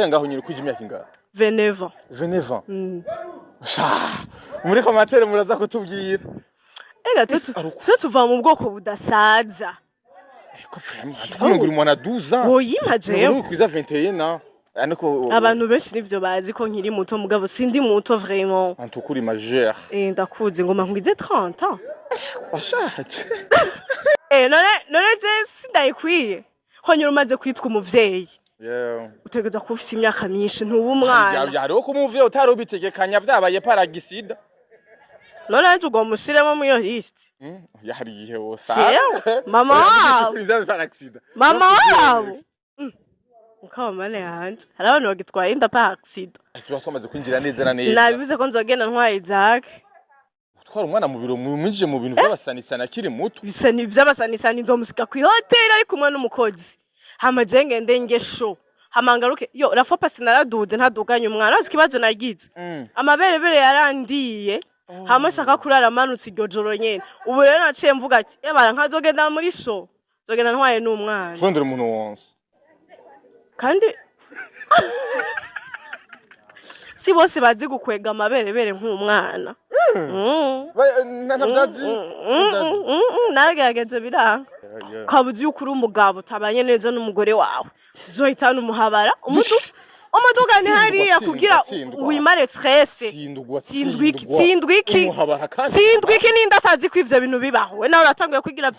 Ngaho nyine kwija imyaka ingahe? 29. 29. Sha, muri commentaire muraza kutubwira. Ega twe tuva mu bwoko budasaza. Ko vraiment ngo uri mwana 12 ans. Woyimpa jewe. Uri kwiza 21 ans. Ariko Abantu benshi nivyo bazi, ko nkiri muto, mugabo sindi muto vraiment. En tout cas uri majeur. Eh, ndakuze, ngoma nkwize 30 ans. Washaje. Eh, none je sindayikwiye? Honyine umaze kwitwa umuvyeyi, utegerezwa kuba ufise imyaka myinshi, ntuba umwana. Hariho ko umuvyeyi utari ubitegekanya, vyabaye par accident. None nanje ugomba ushiremo muri iyo liste? Hari igihe wosa. Jewe? Mama wabo. Vyabaye par accident. Mama wabo. Mukaba yanje, hari abantu bagitwaye inda par accident. Tuba twamaze kwinjira neza na neza. Nabivuze ko nzogenda ntwaye Isaac. Utwara umwana mu biro, mwinjije mu bintu by'abasanisani akiri muto. Bisa ni vy'abasanisani, nzomusika kw'ihoteli ari kumwe n'umukozi, hama je ngende nge show, hama ngaruke. Yo la fois passée naraduze ntaduganye umwana, wazi ikibazo nagize? Amaberebere yarandiye, hama nshaka kurara manutse iryo joro nyene. Ubu rero naciye mvuga ati: "Ebara, nkazogenda muri show, nzogenda ntwaye n'umwana." Fondera umuntu wonse. Kandi si bose bazi gukwega amaberebere nk'umwana. Ntabyazi. Nagerageje biranga. Ukabuze yuko uri umugabo utabanye neza n'umugore wawe, uzohitana umuhabara umuduga ni hariya Tsindwa, kugira tsindwa. wimare stress. Tsindwa. Tsindwa iki? Tsindwa iki? Umuhabara kandi. Tsindwa iki? Ninde atazi ko ivyo bintu bibaho? We nawe uratanguye kwigira vya